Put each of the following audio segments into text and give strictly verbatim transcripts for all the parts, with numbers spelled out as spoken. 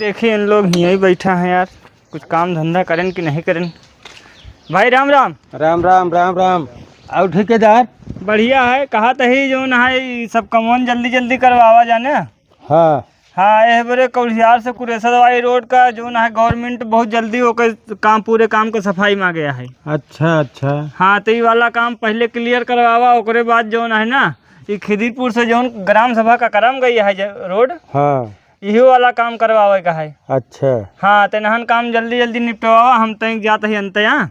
देखिए, इन लोग यहीं बैठा हैं यार, कुछ काम धंधा करें कि नहीं करें। भाई, राम राम। राम राम, राम राम। और ठेकेदार? बढ़िया है। कहा तही जौन है, ई सब कमवन जल्दी जल्दी करवावा जाने। हाँ। हाँ, एह बरे कौलिहार से कुरेसर वाली रोड का जौन है, गवर्नमेंट बहुत जल्दी ओकर काम, पूरे काम का सफाई मांगेया है। अच्छा, अच्छा। हाँ, तो ई वाला काम पहले क्लियर करवावा, ओकरे बाद जौन है ना, ई खिदिरपुर से जौन ग्राम सभा का करम गई है ज-, रोड, हाँ। इहो वाला काम करवावे का है। अच्छा। हाँ, तो इनहन काम जल्दी जल्दी निपटवावा, हम तैं जात ही अंतया।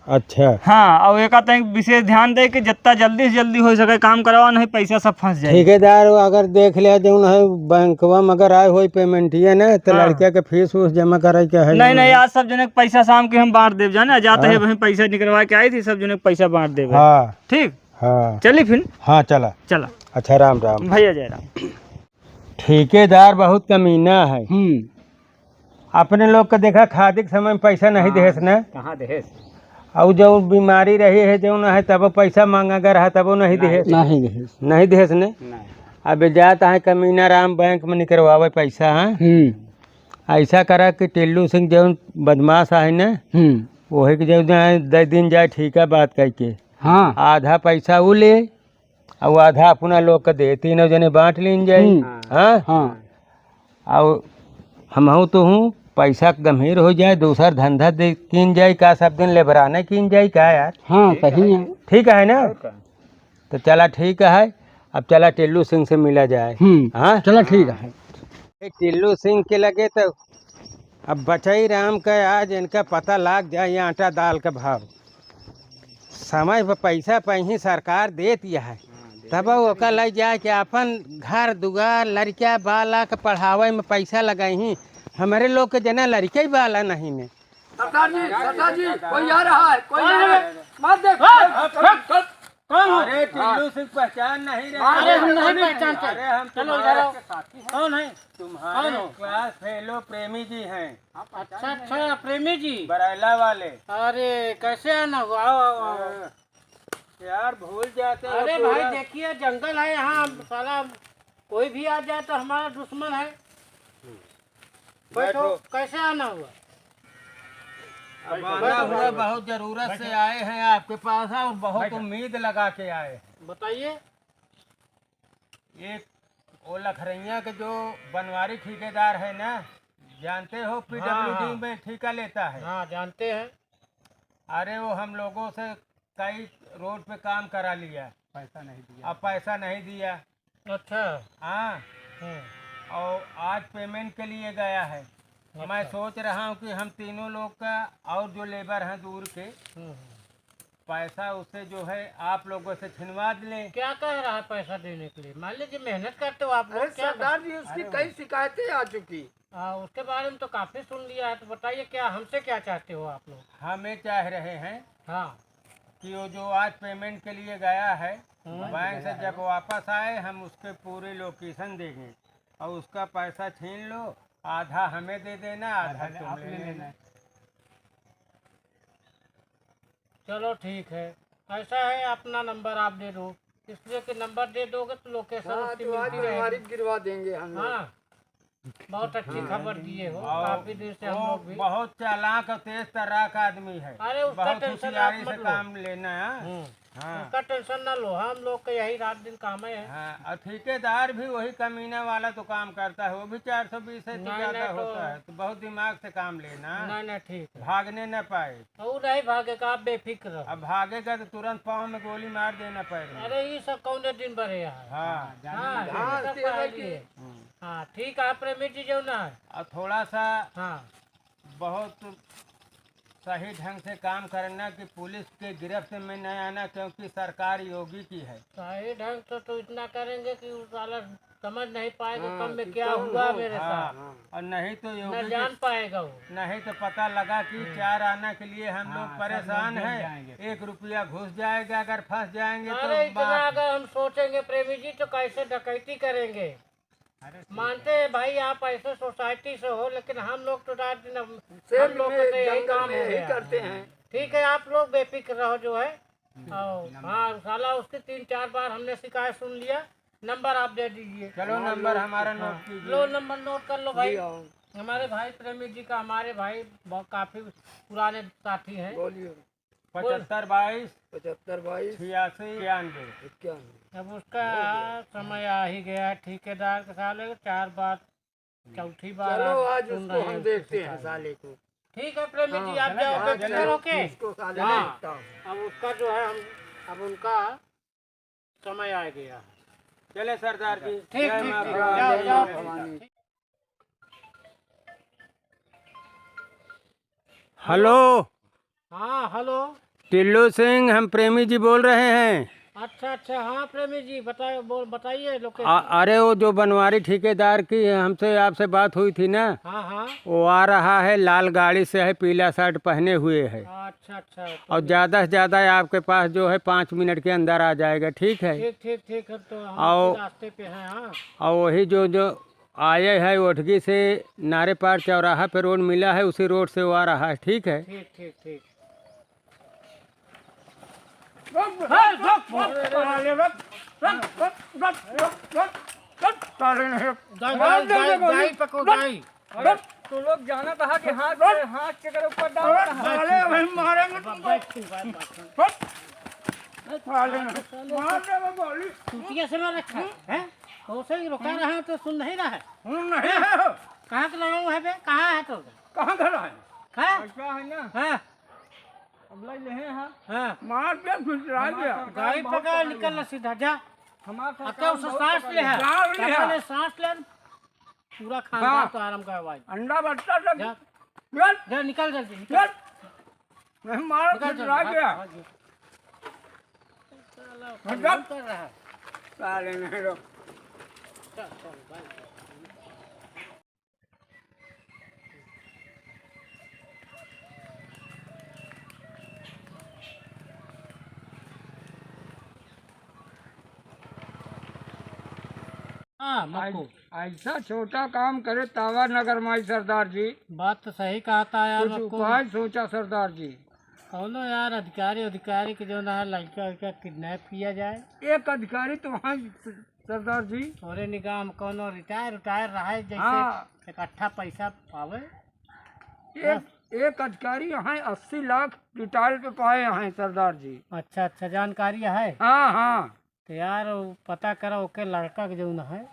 अच्छा। हाँ, और एका तैं विशेष ध्यान दे कि जितना जल्दी से जल्दी हो सके काम करवावा, नहीं पैसा सब फंस जाए। ठेकेदार अगर देख ले जौन है बैंकवा में अगर आए होई पेमेंटिया ना, तो हाँ। लड़किया के फीस उस जमा करे के है नहीं, जौन नहीं, है। आज सब जने के पैसा शाम के हम बांट देब, जाने, जाते हाँ। हैं वहीं पैसा निकलवा के आई थी, सब जने के पैसा बांट देब। हाँ। ठीक? हाँ। चली फिर? हाँ, चला। चला। अच्छा, राम राम। भैया जय राम। ठेकेदार बहुत कमीना है। हम्म। अपने लोग के देखा, खादी के समय में पैसा नहीं हाँ, देहेस न। कहाँ देहेस? और जो बीमारी रही है, जो न है, तब पैसा मांगा गया रहा, तबो नहीं नहीं देहेस। देहेस। नहीं देहेस। नहीं देहेस न। नहीं। अब जात है कमीना राम बैंक में निकलवावे पैसा, हाँ? हम्म। ऐसा करा कि टिल्लू सिंह जो बदमाश है न, हम्म। वही के जो जाए, दे दिन जाए, ठीक है, बात करके। हाँ। आधा पैसा वो ले, और आधा अपना लोग के दे, तीनों जने बांट लीन जाई। हम्म। हाँ? हाँ। और हमहू तो हूँ, पैसा के गंभीर हो जाए, दूसर धंधा दे, कीन जाई का, सब दिन लेबराने कीन जाई का यार? हाँ, सही है। ठीक है ना? और का? तो चला ठीक है, अब चला टिल्लू सिंह से मिला जाए। हम्म, हाँ? चला ठीक है। ए, टिल्लू सिंह के लगे तो अब बचई राम का आज इनका पता लाग जाए, ये आटा दाल का भाव। समय पर पैसा पही सरकार देत यह है, तब ओका लग जाए कि अपन घर दुआर, लड़का बाला के पढ़ावे में पैसा लगाई। हमारे लोग के जना लड़के ही बाला नहीं ने। सरदार जी, सरदार जी, कोई आ रहा है, कोई आ रहा है। मार दे। कौन हो? अरे, टिल्लू सिंह पहचान नहीं रहे? अरे, हम नहीं पहचानते। अरे, हम चलो, तुम्हारे इधर आओ। कौन है? तुम्हारे कौन हो? क्लास फेलो प्रेमी जी हैं। अच्छा, अच्छा, प्रेमी जी। बरैला वाले। अरे, कैसे आना हुआ? आओ, आओ, आओ। हाँ। यार, भूल जाते हो अरे पूरा। भाई, देखिए, जंगल है यहाँ, साला कोई भी आ जाए तो हमारा दुश्मन है। बैठो। बैठो। कैसे आना हुआ? अब आना हुआ, बहुत जरूरत से आए हैं आपके पास और बहुत उम्मीद लगा के आए हैं। बताइए। एक वो लखरैया के जो बनवारी ठेकेदार है ना, जानते हो, हाँ, पीडब्ल्यूडी हाँ। में ठेका लेता है। हाँ, जानते हैं। अरे, वो हम लोगों से कई रोड पे काम करा लिया। पैसा नहीं दिया। अब पैसा नहीं दिया। अच्छा। हाँ। हम्म। और आज पेमेंट के लिए गया है। अच्छा। मैं सोच रहा हूँ कि हम तीनों लोग का और जो लेबर हैं दूर के, हम्म, हम्म। पैसा उससे जो है आप लोगों से छिनवा लें। क्या कह रहा है पैसा देने के लिए? मान लीजिए मेहनत करते हो आप लोग, अरे क्या सरदार जी, उसकी अरे कई शिकायतें आ चुकी। हाँ, उसके बारे में तो काफी सुन लिया है, तो बताइए क्या, हमसे क्या चाहते हो आप लोग? हम ये चाह रहे हैं हाँ। कि वो जो आज पेमेंट के लिए गया है, हम्म। बैंक से जब वापस आए हम उसके पूरे लोकेशन देंगे और उसका पैसा छीन लो, आधा हमें दे देना, आधा आधा तुम आप ले ले लेना। लेना। चलो ठीक है, ऐसा है अपना नंबर आप दे दो, इसलिए कि नंबर दे दोगे तो लोकेशन हाँ, उसकी तो आज मिलती रहेगी। हमारी गिरवा देंगे हम लोग। हाँ, बहुत अच्छी हाँ। खबर दिए हो, और काफी दिन से हम वो लोग भी बहुत चालाक और तेज तर्राक आदमी है, अरे उसका बहुत टेंशन होशियारी आप से मत लो। काम लेना है। हम्म। हाँ। उसका टेंशन ना लो, हम लोग का यही रात दिन काम है। हाँ, और ठेकेदार भी वही कमीना वाला तो काम करता है, वो भी चार सौ बीस है तो नहीं, ज्यादा नहीं तो होता है, तो बहुत दिमाग से काम लेना। नहीं, नहीं, ठीक है। भागने न पाए। वो नहीं भागेगा, आप बेफिक्र रहो। अब भागेगा तो तुरंत पाँव में गोली मार देना पैर में। अरे, ये सब कौने दिन भरे यार? हाँ। हाँ, हाँ, ये सब तेरा पहली की है। हम्म। हाँ, ठीक है, प्रेमी जी जो ना है। और थोड़ा सा हाँ। बहुत सही ढंग से काम करना कि पुलिस के गिरफ्त में न आना, क्योंकि सरकार योगी की है। सही ढंग से तो इतना करेंगे कि वो साला समझ नहीं पाएगा हाँ, कब में कि क्या कौन हुआ हो। मेरे हाँ, साथ। हाँ। और नहीं तो न योगी जान के, पाएगा वो। नहीं तो पता लगा कि हम्म। चार आना के लिए हम हाँ, लोग सब लोग परेशान गिर हैं। जाएंगे। एक रुपया घुस जाएगा, अगर फंस जाएंगे तो अरे इतना बात। अगर हम सोचेंगे प्रेमी जी तो कैसे डकैती करेंगे? अरे ठीक मानते है। हैं भाई, आप ऐसे सोसाइटी से हो, लेकिन हम लोग तो रात दिन हम, सेम हम लोग में का तो यही जंगल काम में हो यही गया। करते हैं। ठीक है, आप लोग बेफिक्र रहो जो है। हम्म, और नंबर। हाँ, साला उसकी तीन चार बार हमने शिकायत सुन लिया। नंबर आप दे दीजिए। चलो, हाँ, नंबर लो। हमारा हाँ, नोट कीजिए। लो, नंबर नोट कर लो भाई। लियो। हमारे भाई प्रेमी जी का, हमारे भाई ब-, काफी पुराने साथी हैं। बोलिए। पचहत्तर बाईस, पचहत्तर बाईस, छियासी इक्यानवे। इक्यानवे। अब उसका समय आ ही गया है, ठेकेदार के साले को चार बार, चौथी बार चलो, आज उसको हम देखते हैं, साले को। ठीक है प्रेमी जी, हाँ, आप जाओ, हाँ, बेफिक्र होके। उसको साले को हाँ, देखता हूँ। अब उसका जो है, हम, अब उनका समय आ गया। चले सरदार जी, ठीक, जय ठीक, माँ ठीक, भवानी। जाओ, जाओ। हेलो। हाँ, हेलो। टिल्लू सिंह, हम प्रेमी जी बोल रहे हैं। अच्छा, अच्छा, हाँ प्रेमी जी, बताइए, बोल, बताइए location। आ, अरे, वो जो बनवारी ठेकेदार की हमसे, आपसे बात हुई थी ना, हाँ, हाँ। वो आ रहा है, लाल गाड़ी से है, पीला शर्ट पहने हुए है। अच्छा, अच्छा, तो और ज़्यादा से ज़्यादा आपके पास जो है, पाँच मिनट के अंदर आ जाएगा, ठीक है? ठीक, ठीक, ठीक, हम तो, हम और तो रास्ते पे हैं, हाँ। और वही जो, जो आए है ओठगी से नारे पार चौराहा पे रोड मिला है, उसी रोड से वो आ रहा है, ठीक है? ठीक, ठीक, ठीक। गाय, गाय, गाय, गाय पकड़ो, गाय। अरे, तू लोग जानत हा कि हाथ से, हाथ के करे ऊपर डाल रहा है। अरे, भाई, मारेंगे तुमको। बैठ, बैठ, बैठ। मार देबे गोली। चुटिया से मार रखा है, हैं? तो उसे ही रोका रहा है तो सुन नहीं रहा है। सुन नहीं रहे हो। कहाँ के लड़ाऊ है बे? कहाँ है तो? कहाँ घर है? हैं? ऐसा है ना? हाँ। अब ले ले हैं, हाँ। हाँ। मार के घुसरा दिया। गाड़ी पकड़, निकल ना सीधा, जा। हमार सरकार अक्का उसे बहुत सांस पकड़ ले है। है। जाओ ले। क्या बोले, सांस ले? पूरा खानदान हाँ। तो आराम का भाई। अंडा बच्चा सब जा। निकल। जा, निकल जल्दी, निकल। निकल। नहीं, मारो, निकल फिर जल्दी, आ भाग, गया। भाग, भाग। साला हट जा। फोन कर रहा है। साले नहीं रो। चल, चल, भाई। हाँ, मक्कू। ऐ-, ऐसा छोटा काम करे तावा नगर माई सरदार जी। बात तो सही कहता है यार कुछ मक्कू। उपाय सोचा सरदार जी। कौनो यार अधिकारी, अधिकारी के जो ना है लड़का, लड़का किडनैप किया जाए। एक अधिकारी तो वहाँ सरदार जी। तोरे निगाह में कौनो रिटायर, रिटायर रहे जैसे हाँ। इकट्ठा पैसा पावे। एक, बस। एक अधिकारी यहाँ अस्सी लाख रिटायर पे पाए हैं सरदार जी। अच्छा, अच्छा, जानकारी है। हाँ, हाँ। तो यार, वो पता करो, ओके लड़का के जौन है,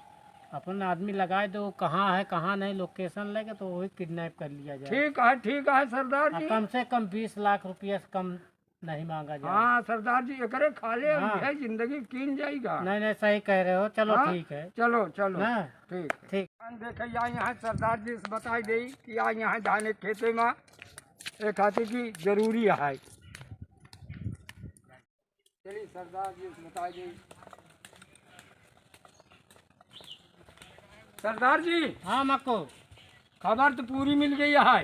अपन आदमी लगाए दो, कहाँ है, कहाँ नहीं, location लेके तो वही किडनैप कर लिया जाए। ठीक है, ठीक है सरदार आ, जी। कम से कम बीस लाख रुपया से कम नहीं मांगा जाए। हाँ सरदार जी, एकरे खाले हाँ। है जिंदगी कीन जाएगा। नहीं, नहीं, सही कह रहे हो, चलो हाँ? ठीक है। चलो, चलो। हाँ। ठीक है। ठीक। देखे, यहाँ, यहाँ सरदार जी से बताई दे कि यहाँ, यहाँ धान एक खेते में एक हाथी की जरूरी है। चलिए सरदार जी से बताई दे। सरदार जी। हाँ मक्को। खबर तो पूरी मिल गई है।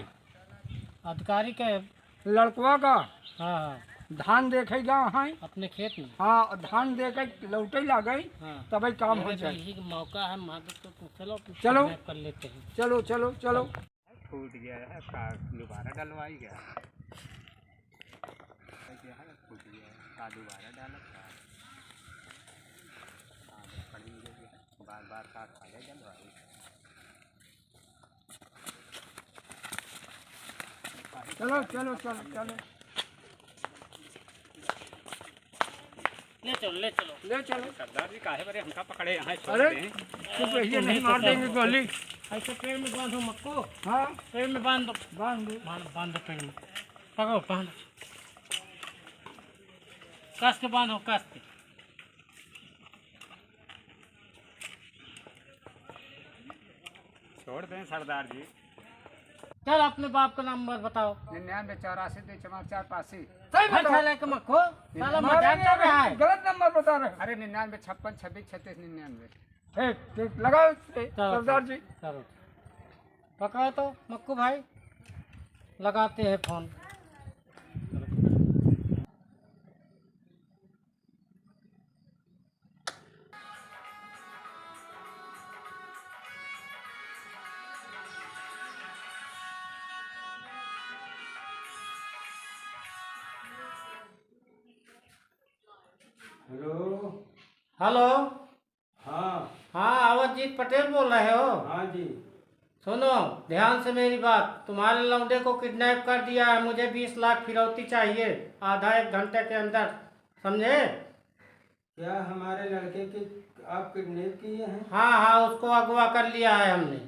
अधिकारी के लड़कवा का। हाँ, हाँ। धान देखे गा है। अपने खेत में। हाँ, धान देखे लौटे ला गई, हाँ। तबे काम हो अरे, जाए। यही मौका है, मादर तो, तो चलो, चलो। किडनैप कर लेते हैं। चलो, चलो, चलो। फूट गया है, का दोबारा डलवाई गया? फूट गया है, का दोबारा डाला था? हाँ, पड़ी गई है, बार बार का खाले डलवाई। चलो, चलो, चलो, चलो। ले चलो, ले चलो। ले चलो। सरदार जी काहे बरे हमका पकड़े यहाँ छोड़ अरे, दें? चुप रहिए, नहीं मार देंगे गोली। ऐसे पेड़ में बांधो मक्को। हाँ। पेड़ में बांध दो। बांध दो। बांध, बांध दो पेड़ में। पकड़ो, बांधो। कस के बांधो, कस के। छोड़ दें सरदार जी। चल अपने बाप का नंबर बताओ। निन्यानवे चौरासी दो चौवालीस चार पासी। सही बताओ। अच्छा लेके मक्को, साला मजाक कर रहा है। गलत नंबर बता रहे हो। अरे निन्यानवे छप्पन छब्बीस छत्तीस निन्यानवे। ठीक, ठीक, लगाओ इस पे, चलो, सरदार जी। चलो। पकड़ो तो मक्कू भाई, लगाते हैं फोन। हेलो। हेलो। हाँ। हाँ, अवधजीत पटेल बोल रहे हो? हाँ जी। सुनो ध्यान से मेरी बात, तुम्हारे लौंडे को किडनैप कर दिया है, मुझे बीस लाख फिरौती चाहिए आधा एक घंटे के अंदर, समझे? क्या हमारे लड़के की आप किडनैप किए हैं? हाँ हाँ, उसको अगवा कर लिया है हमने।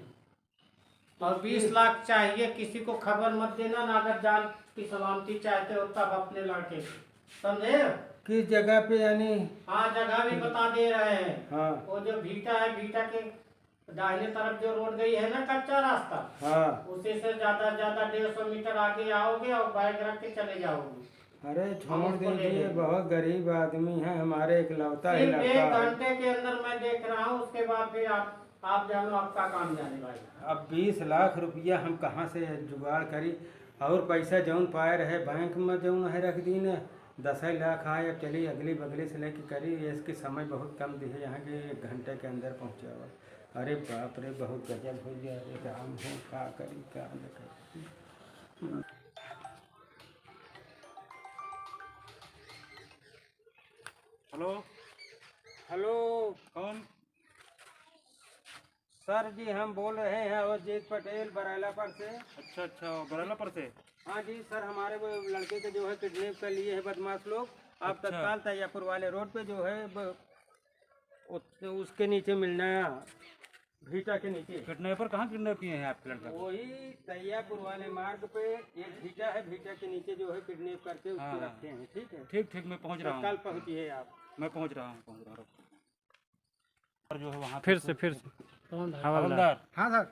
और बीस लाख चाहिए, किसी को खबर मत देना ना, अगर जान की सलामती चाहते हो तब अपने लड़के को, समझे? किस जगह पे यानी? हाँ, जगह भी बता दे रहे हैं। हाँ। वो जो भीटा है, भीटा के दाहिने तरफ जो रोड गई है ना, कच्चा रास्ता, हाँ। उसी से ज्यादा ज्यादा डेढ़ सौ मीटर आगे आओगे और बैग रख के चले जाओगे। अरे हम छोड़ उसको ले दीजिए, लेंगे। बहुत गरीब आदमी है, हमारे इकलौता ही सिर्फ एक लड़का है। घंटे के अंदर मैं देख रहा हूँ, उसके बाद फिर आप, आप जानो, आपका काम जाने भाई। अब बीस लाख रुपया हम कहाँ से जुगाड़ करी? और पैसा जौन पाए रहे बैंक में, जौन है रख दीन, दस लाख आए। अब चली अगली बगली से लेके करी, इसके समय बहुत कम दिहे, यहाँ के एक घंटे के अंदर पहुँचावा। अरे बाप रे, बहुत गजब हो गया, अरे राम हो, का करी, का न करी। हेलो। हेलो। कौन? सर जी, हम बोल रहे हैं अवधजीत पटेल, बरैला पर से। अच्छा, अच्छा, बरैला पर से? हाँ जी सर, हमारे वो लड़के के जो है किडनैप कर लिए हैं बदमाश लोग। आप अच्छा। तत्काल तैयापुर वाले रोड पे जो है ब-, उस-, उसके नीचे मिलना है, भीटा के नीचे। किडनैपर कहाँ किडनैप किए हैं आपके लड़का को? वही तैयापुर वाले मार्ग पे एक भीटा है, भीटा के नीचे जो है किडनैप करके उसको हाँ, हाँ। रखे हैं, ठीक है? ठीक, ठीक, मैं पहुँच रहा हूँ। तत्काल पहुँचिए आप। मैं पहुँच रहा हूँ, पहुँच रहा हूँ। और जो है वहाँ पे फिर से, फिर से। हवलदार। हवलदार। हाँ सर।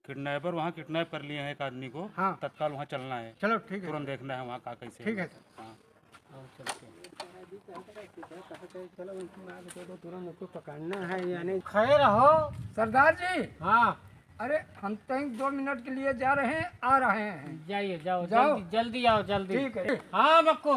किडनैपर वहाँ किडनैप कर लिए हैं एक आदमी को। हाँ। तत्काल वहाँ चलना है। चलो ठीक है। तुरंत देखना है वहाँ का कैसे ठीक है है। सर। हाँ। और चलते हैं। चलो उनको मार के दो, तुरंत उनको पकड़ना है, यानी खड़े रहो। सरदार जी। हाँ। अरे हम तहीं दो मिनट के लिए जा रहे हैं, आ रहे हैं। जाइए, जाओ, जाओ। जल्दी, जल्दी आओ, जल्दी। ठीक है। हाँ मक्कू।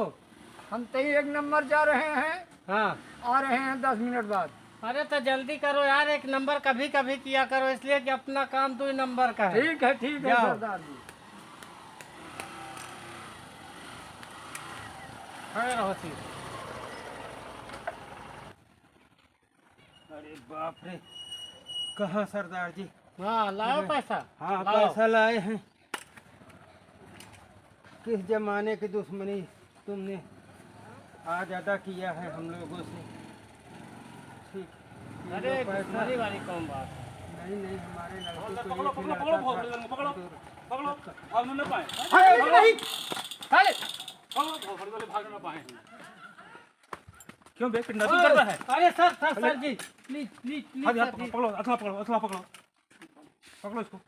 हम तहीं एक नंबर जा रहे हैं। हाँ। आ रहे हैं दस मिनट बाद। अरे तो जल्दी करो यार, एक नंबर कभी कभी किया करो, इसलिए कि अपना काम दो नंबर का है। ठीक है, ठीक है जाओ। सरदार जी। खड़े रहो सीधे। अरे बाप रे, कहाँ सरदार जी? हाँ, लाओ अरे, पैसा। हाँ, लाओ। पैसा लाए हैं। किस जमाने की दुश्मनी तुमने आज अदा किया है हम लोगों से। ठीक, ये अरे, लो पैसा। दुश्मनी वाली कौन बात है? नहीं, नहीं, हमारे लड़के पकड़ो, को पकड़ो, एक पकड़ो, लड़का पकड़ो, था। पकड़ो, पकड़ो। अब न पाए। अरे, नहीं, साले। पकड़ो, पकड़ो, पकड़ो, भाग न पाए। क्यों बे, किडनैपिंग कर रहा है? अरे सर, सर, अरे। सर जी, please, please, please, हाँ, सर जी। पकड़ो, असला पकड़ो, असला पकड़ो। पकड़ो इसको,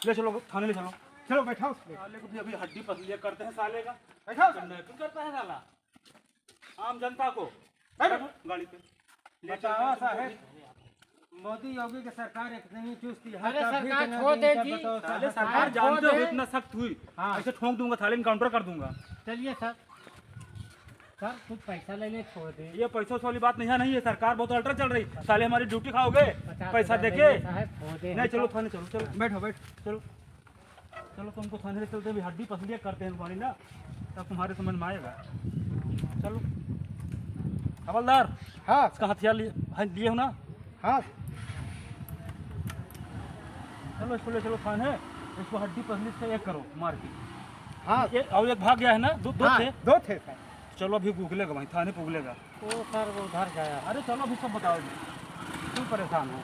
ले चलो थाने ले चलो। चलो बैठाओ उसको। साले को भी अभी हड्डी पसलियाँ करते हैं साले का। बैठाओ सर। किडनैपिंग करता है साला आम जनता को। बैठो। बैठो गाड़ी पे। ले बताओ चलते हैं साहेब, तुमको भी। मोदी योगी की सरकार इतनी चुस्त है, अरे कभी सरकार के ना छोड़ दे इनका जी। बताओ साले साहब। सरकार सरकार जानते छोड़ हो दे। इतना सख्त हुई, हाँ। ऐसे ठोंक दूंगा, साले एनकाउंटर कर दूंगा। चलिए सर, सर कुछ पैसा ले ले, छोड़ दे। ये पैसों से वाली बात नहीं है, नहीं है, सरकार बहुत अल्टर चल रही। साले हमारी ड्यूटी खाओगे, पचास पैसा हजार देके। ले ले साहब, छोड़ दे नहीं, हमको। चलो थाने चलो, चलो। बैठो, बैठो। चलो, चलो तुमको थाने ले चलते हैं, अभी हड्डी पसलियाँ करते हैं तुम्हारी ना, तब तुम्हारे समझ में आएगा। चलो हवलदार। हाँ। इसका हथियार लिए, हाँ, लिए हो ना? हाँ। चलो इसको ले चलो थाने, इसको हड्डी पसली से एक करो मार के। हाँ। ये, और एक भाग गया है ना, दो, दो हाँ, थे? दो थे सर। चलो अभी उगलेगा वहीं, थाने पे उगलेगा। ओ सर, वो उधर गया। अरे चलो अभी सब बताओगे, क्यों परेशान हो?